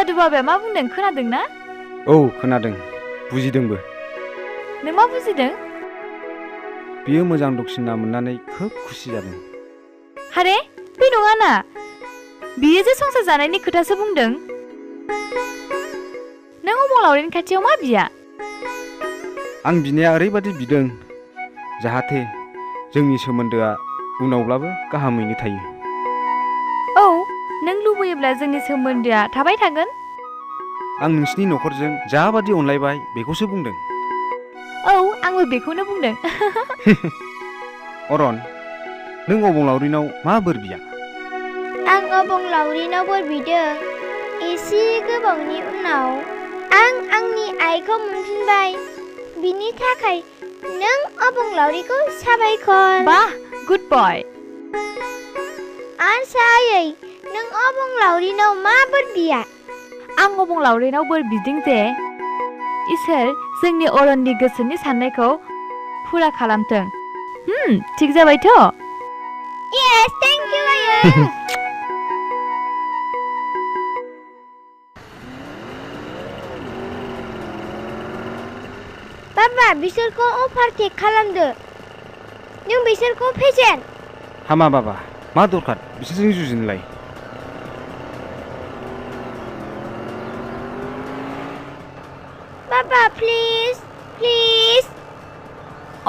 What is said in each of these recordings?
सादु बाबाया मा बुंदों खोनादोंना? औ खोनादों, बुजिदोंबो। नों मा बुजिदों? बियो मोजां दक्सिना मोननानै खोब खुसि जादों। हारे बे नङा ना, बियो जे संसार जानायनि खोथासो बुंदों। नों अबंलावरिनि खाथियाव मा बिया? आं बिनाया ओरैबादि बिदों जाहाथे जोंनि सोमोन्दोआ उनावब्लाबो गाहामैनो थायो। औ, नों लुबैयोब्ला जोंनि सोमोन्दोआ थाबाय थागोन। आं नोंसिनि न'खरजों जाबादि अनलायबाय बेखौसो बुंदों। औ, आंबो बेखौनो बुंदों। अरन, नों अबंलावरिनाव मा बोर बिया? आं अबंलावरिनाव बोर बिदों एसे गोबावनि उनाव आं आंनि आइखौ मोनफिनबाय। बिनि थाखाय नों अबंलावरिखौ साबायखर। बाह, गुड बय। आरसायै, नों अबंलावरिनाव मा बोर बिया? आं अबंलावरिनाव बोर बिदों जे इसोर जोंनि अरननि गोसोनि साननायखौ फुरा खालामथों। थिग जाबायथ'? येस, थेंक इउ आयै। बाबा, बिसोरखौ अभारटेक खालामदो। नों बिसोरखौ फेजेन। हामा बाबा, मा दरखार बिसोरजों जुजिनोलाय? बाबा, प्लिज प्लिज।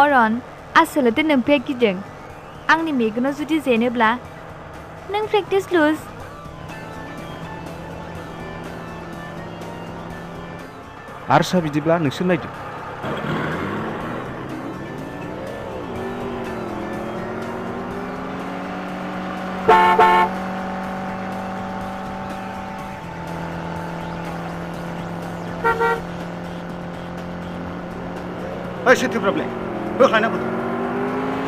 अरन, आसलथे नोम्फाया गिदों। आंनि मेगनाव जुदि जेनोब्ला नों प्रेक्टिस लुज। आरसा बिदिब्ला नोंसोर नायदो। ओइ सेथुफ्राब्ले, बोख्लायनांगौ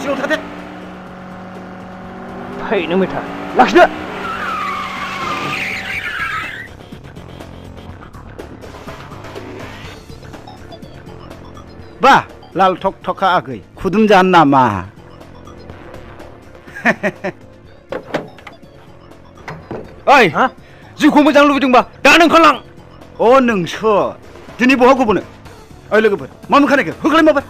सिङाव थादो। फै नों मैथा लाखिदो। बा लाल थक थका आगै खुदुम जानो नामा? ओइ जिउखौ मोजां लुबैदोंबा दानो ओंखारलां। अ नोंसो दिनै बहा गबोनो? ओइ लोगोफोर, मा मोनखानायखो होख्लाय माबाय।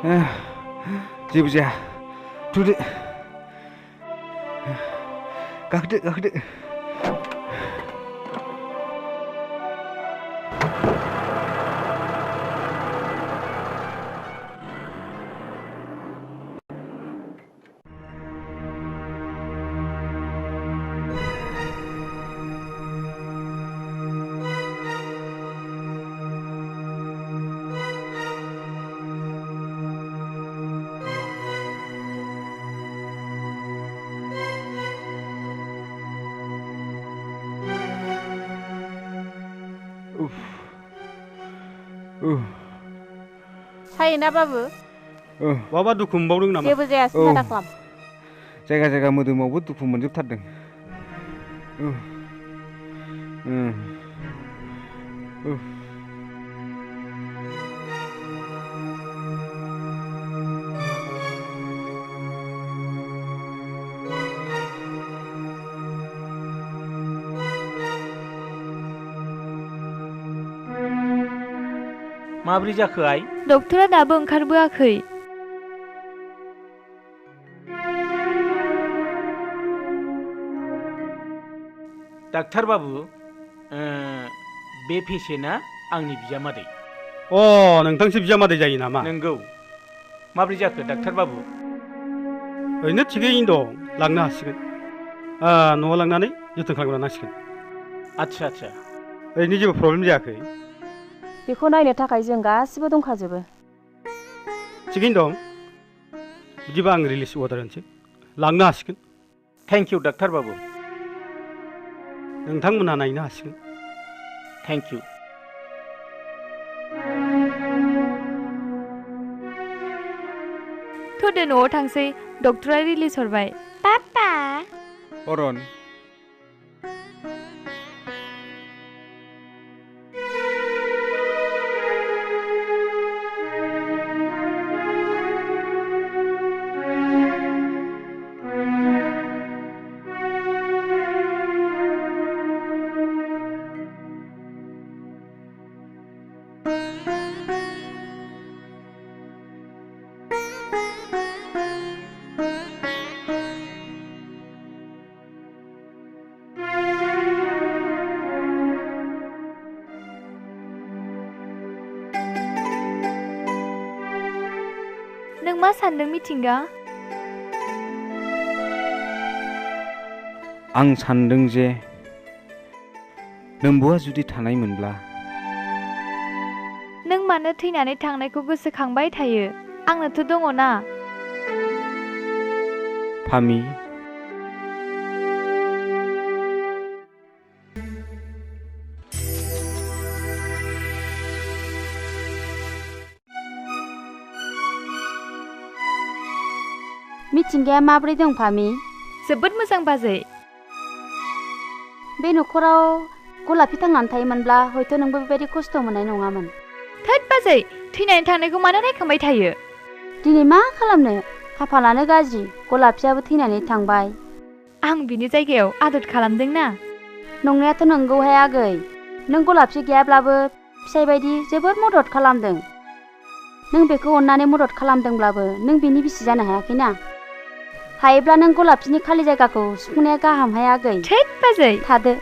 है जेबो जाया, थुदो। गाखोदो गाखोदो। सायोना बाबु? बहाबा दुखु मोनबावदों नामा? जेबो जाया, सिन्था दाखालाम। जायगा जायगा मोदोमावबो दुखु मोनजोबथारदों। माब्रै जाखो आइ? डक्टरा दाबो ओंखारबोआखै। डाक्टार बाबु, बे पेसेन्टआ आंनि बिजामादै। नोंथांसो बिजामादै जायो नामा? नंगौ। माब्रै जाखो डाक्टार बाबु? ओरैनो थिगैनो दं लांनो हासिगोन न'आव लांनानै जोथोन खालामनो नांसिगोन आच्छा आच्छा ओरैनो जेबो प्रब्लेम जायाखै बेखौ नायनो थाखाय जों गासिबो दंखाजोबो थिगैनो दं बिदिबा आं रिलिज अर्डार होनोसै लांनो हासिगोन थेंक इउ डाक्टार बाबु नोंथांमोनहा नायनो हासिगोन थेंक इउ थोदो न'आव थांसै डक्टरा रिलिज हरबाय पापा अरन नों मा सान्दों मिथिंगा आं सान्दों जे नोम्बुआ जुदि थानायमोनब्ला नों मानो थैनानै थांनायखौ गोसोखांबाय थायो आंनोथ' दङ ना फामि मिथिंगाया माब्रै दं फामि जोबोद मोजां बाजै बे न'खराव गलापि थांनानै थायोमोनब्ला हयथ' नोंबो बेबायदि खस्थ' मोननाय नङामोन थोद बाजै थैनानै थांनायखौ मानो रायखांबाय थायो दिनै मा खालामनो खाफालानो गाज्रि गलापियाबो थैनानै थांबाय आं बिनि जायगायाव आदर खालामदों ना नंनायाथ' नंगौहाय आगै नों गलापि गैयाब्लाबो फिसाय बायदि जोबोद मदद खालामदों नों बेखौ अननानै मदद खालामदोंब्लाबो नों बिनि बिसि जानो हायाखैना हायोब्ला नों गलापिनि खालि जायगाखौ सुफुंनाया गाहामहाय आगै थोद बाजै थादो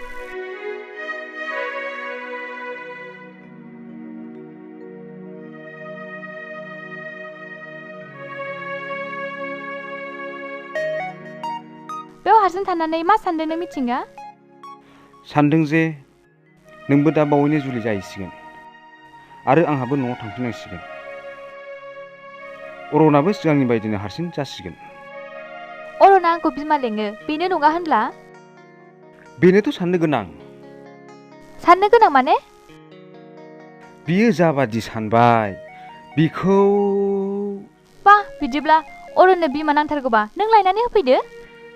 बेयाव हारसिं थानानै मा सान्दों नों मिथिंगा सान्दों जे नोंबो दा बावैनो जुलि जाहैसिगोन आरो आंहाबो न'आव थांफिननांसिगोन अरनाबो सिगांनि बायदिनो हारसिं जासिगोन अरना आंखौ बिमा लेङो बेनो नङा होनब्ला बेनोथ' साननो गोनां माने बियो जाबादि सानबाय बिखौ बा बिदिब्ला अरननो बिमा नांथारगौबा नों लायनानै होफैदो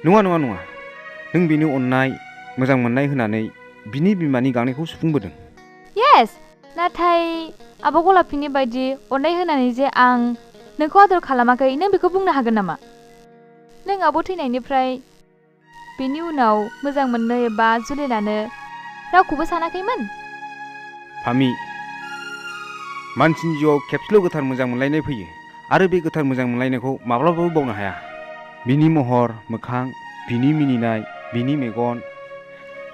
नङा नङा नङा नों बिनि अननाय मोजां मोननाय होनानै बिनि बिमानि गांनायखौ सुफुंबोदों येस नाथाय आब' गलापिनि बायदि अननाय होनानै जे आं नोंखौ आदर खालामाखै नों बेखौ बुंनो हागोन नामा नों आब' थैनायनिफ्राय बेनि उनाव मोजां मोननो एबा जुलि लानो रावखौबो सानाखैमोन फामि मानसिनि जिउआव खेबसेल' गोथार मोजां मोनलायनाय फैयो आरो बे गोथार मोजां मोनलायनायखौ माब्लाबाबो बावनो हाया बिनि महर मोखां बिनि मिनिनाय बिनि मेगन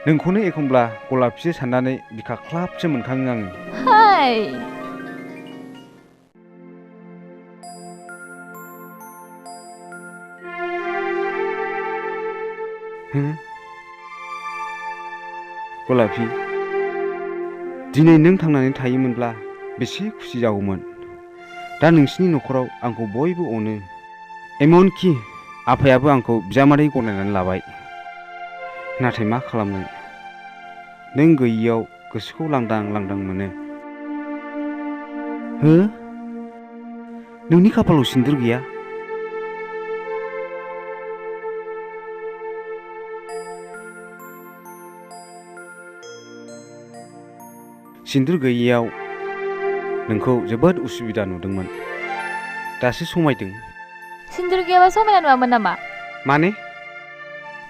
नोंखौनो एखमब्ला गलापिसो साननानै बिखा ख्लाबसो मोनखाङो आङो हाय गलापि दिनै नों थांनानै थायोमोनब्ला बेसे खुसि जागौमोन दा नोंसिनि न'खराव आंखौ बयबो अनो एमनखि आफायाबो आंखौ बिजामादै गनायनानै लाबाय नाथाय मा खालामनो नों गैयियाव गोसोखौ लांदां लांदां मोनो हो नोंनि खाफालाव सिन्दुर गैया सिन्दुर गैयियाव नोंखौ जोबोद उसुबिदा नुदोंमोन दासो समायदों सिन्दुर गैयाबा समायना नुवामोन नामा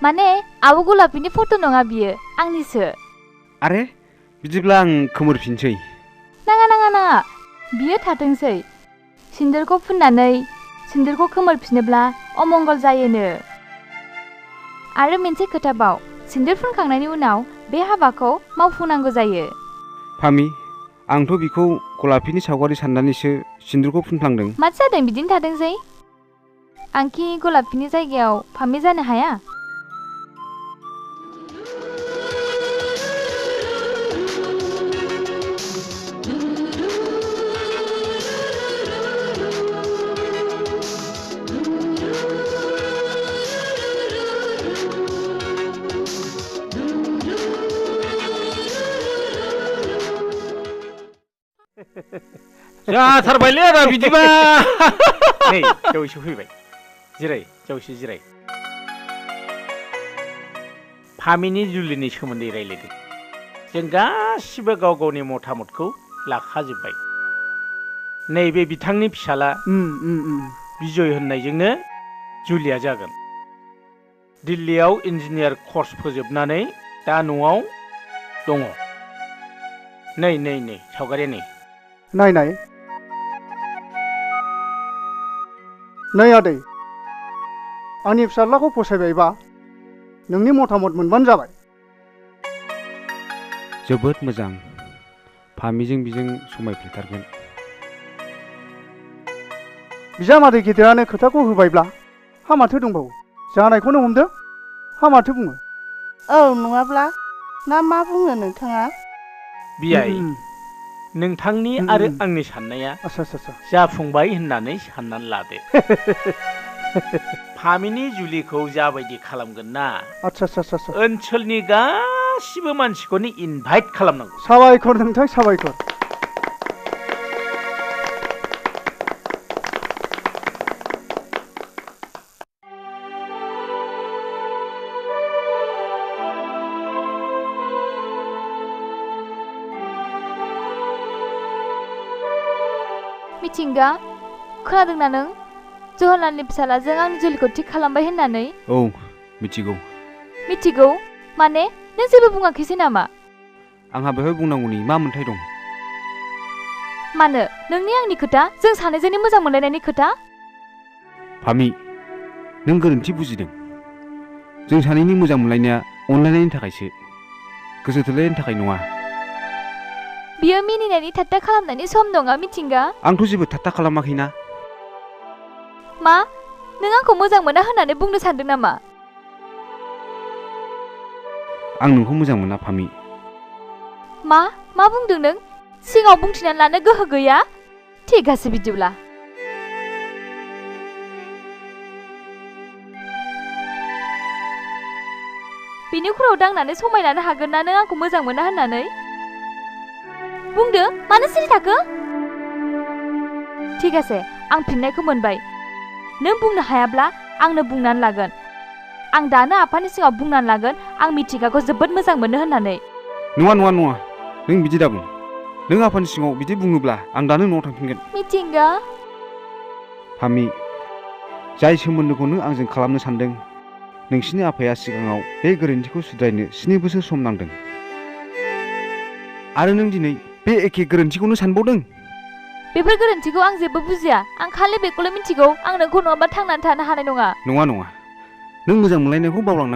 माने आब' गलापिनि फट' नङा बियो आंनिसो आरे बिदिब्ला आं खोमोरफिनसै नाङा बियो थाथोंसै सिन्दुरखौ फुननानै सिन्दुरखौ खोमोरफिनोब्ला अमंगल जायोनो आरो मोनसे खोथाबाव सिन्दुर फुनखांनायनि उनाव बे हाबाखौ मावफुंनांगौ जायो फामि आंथ' बिखौ गलाफिनि सावगारि साननानैसो सिन्दुरखौ फुनफ्लांदों। माथो जादों बिदिनो थादोंसै। आंखि गलाफिनि जायगायाव फामि जानो हाया? जाथारबायलै आदा बिदिबा। नै जौसे फैबाय, जिराय जौसे जिराय। फामिनि जुलिनि सोमोन्दै रायलायदों। जों गासिबो गाव गावनि मतामतखौ लाखाजोब्बाय। नैबे बिथांनि फिसाला बिजय होननायजोंनो जुलिया जागोन। दिल्लीयाव इन्जिनियार कर्स फोजोबनानै दा न'आव दङ। नै नै नै सावगारिया नै। नायनाय नै आदै, आंनि फिसाज्लाखौ फसायबायबा नोंनि मतामत मोनबानो जाबाय। जोबोद मोजां। फामिजों बिजों समायफ्लेथारगोन। बिजामादै गेदेरानो खोथाखौ होबायब्ला हा माथो दंबावो? जानायखौनो हमदो, हा माथो बुङो? औ नङाब्ला ना मा बुङो नोंथाङा? बियाय, नोंथांनि आरो आंनि साननाया जाफुंबाय होननानै साननानै लादो। फामिनि जुलिखौ जाबायदि खालामगोन ना, ओनसोलनि गासिबो मानसिखौनो इनभाइट खालामनांगौ। साबायखर नोंथां, साबायखर। मिथिंगा, खोनादोंना नों? जवाहरलालनि फिसालाजों आंनि जुलिखौ थिग खालामबाय होननानै। औ मिथिगौ। मिथिगौ माने? नों जेबो बुङाखैसै नामा? आंहा बेवहाय बुंनांगौनि मा मोन्थाय दं? मानो? नोंनि आंनि खोथा, जों सानैजोंनि मोजां मोनलायनायनि खोथा। फामि, नों गोरोन्थि बुजिदों। जों सानैनि मोजां मोनलायनाया अनलायनायनि थाखायसो, गोसो थोलायनायनि थाखाय नङा। बियो मिनिनायनि ठाट्टा खालामनायनि सम नङा मिथिंगा। आंथ' जेबो ठाट्टा खालामाखैना। मा? नों आंखौ मोजां मोना होननानै बुंनो सानदों नामा? आं नोंखौ मोजां मोना फामि। मा? मा बुंदों नों? सिगाङाव बुंथिनानै लानो गोहो गैया? थिगासे बिदिब्ला। बिनि खर'आव दांनानै समायलानो हागोन ना नों आंखौ मोजां मोना होननानै? बुंदो, मानो सिरि थाखो? थिगासे, आं फिननायखौ मोनबाय। नों बुंनो हायाब्ला आंनो बुंनानै लागोन। आं दानो आफानि सिगाङाव बुंनानै लागोन आं मिथिंगाखौ जोबोद मोजां मोनो होननानै। नङा नङा नङा, नों बिदि दाबुं। नों आफानि सिगाङाव बिदि बुङोब्ला आं दानो न'आव थांफिनगोन। मिथिंगा। फामि, जाय सोमोन्दोखौ नों आंजों खालामनो सानदों, नोंसिनि आफाया सिगाङाव बे गोरोन्थिखौ सुद्रायनो 7 बोसोर सम नांदों। आरो नों दिनै बे एखे गोरोन्थिखौनो सानबावदों? बेफोर गोरोन्थिखौ आं जेबो बुजिया। आं खालि बेखौल' मिथिगौ, आं नोंखौ नङाबा थांनानै थानो हानाय नङा। नङा नङा, नों मोजां मोनलायनायखौ बावलांनाङा।